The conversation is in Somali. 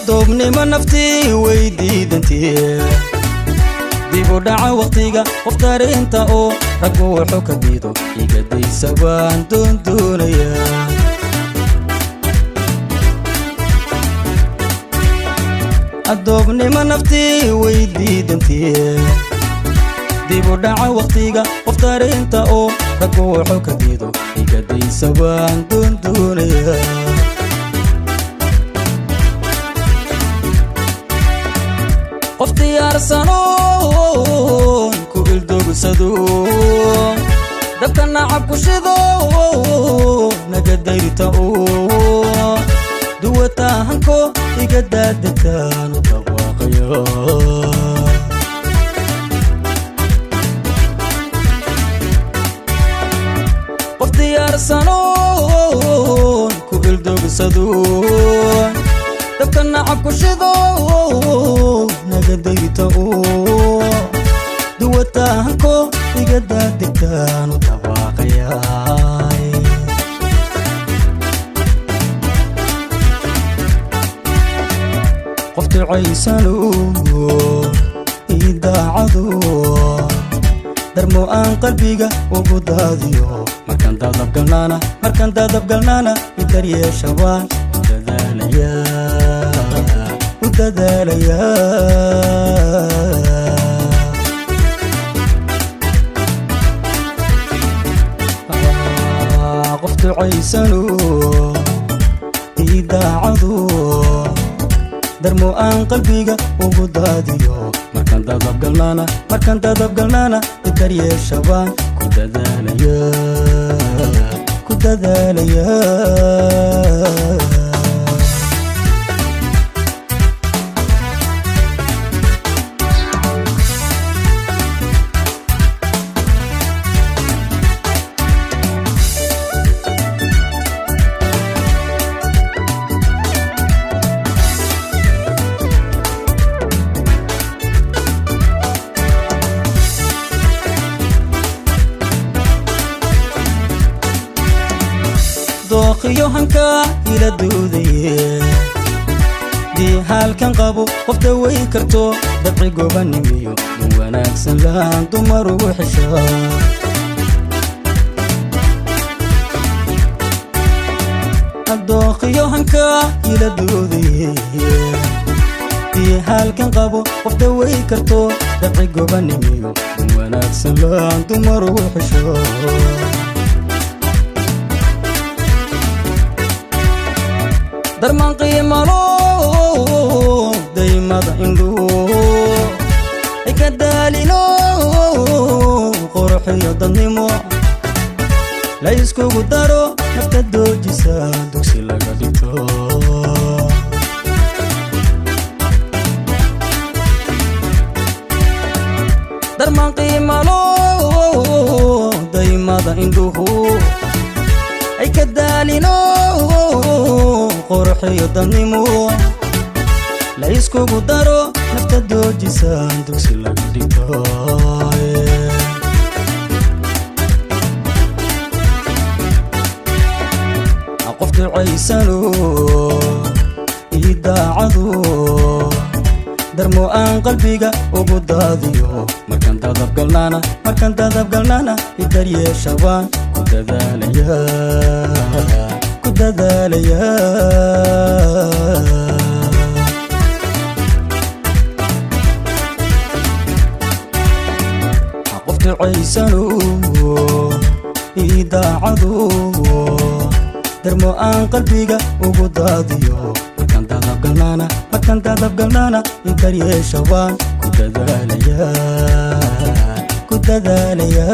Addoobnimo naftii way diidantiye, dib u dhaca wakhtiga qof dareenta oo raggu wuxuu ka diido igadaysa baan doondoonaya. Addoobnimo naftii way diidantiye, dib u dhaca wakhtiga qof dareenta oo raggu wuxuu ka diido igadaysa baan doondoonaya. Qof diyaarsanoon ku ildogsado, dabka nacab ku shido, naga dayrta oo duwataahanko iga daadegtaanu dhawaaqayo. Qof diyaarsanoon ku ildogsado, dabka nacab ku shido, naga dayrta oo duwataahanko iga daadegtaanu dhawaaqayaay. Qof ducaysano ii daacado, darmo aan qalbiga ugu daadiyo, markaan dadabgalnaana, markaan dadabgalnaana idaryeesha baan u dadaalaya, u dadaalaya. Qof ducaysano ii daacado, darmo aan qalbiga ugu daadiyo, markaan dadabgalnaana, markaan dadabgalnaana idaryeesha baan ku dadaalaya, ku dadaalaya. Dookhiyo hankaa ila doodaye, dii haalkan qabo qof daway karto, dabci gobanimiyo dun wanaagsan lahaan dumar ugu xeshaa. Dookhiyo hankaa ila doodaye, dii haalkan qabo qof daway karto, dabci gobanimiyo dun wanaagsan lahaan dumar ugu xesho. Darman qiimalo daymada indhuu ka daalino, quruxiyo dadnimo la iskugu daro, nafta doojisa dugsi laga dhigto. Darman qiimalo daymada indhuhu ay ka daalino, quruxiyo dadnimo la iskugu daro, nafta doojisa dugsi laga dhigto. Qof ducaysano ii daacado, darmo aan qalbiga ugu daadiyo, markaan dadabgalnaana, markaan dadabgalnaana idaryeesha baan ku dadaalaya, ku dadaalaya. Qof ducaysano ii daacado, darmo aan qalbiga ugu daadiyo, markaan dadabgalnaana, markaan dadabgalnaana idaryeesha baan ku dadaalaya, ku dadaalaya.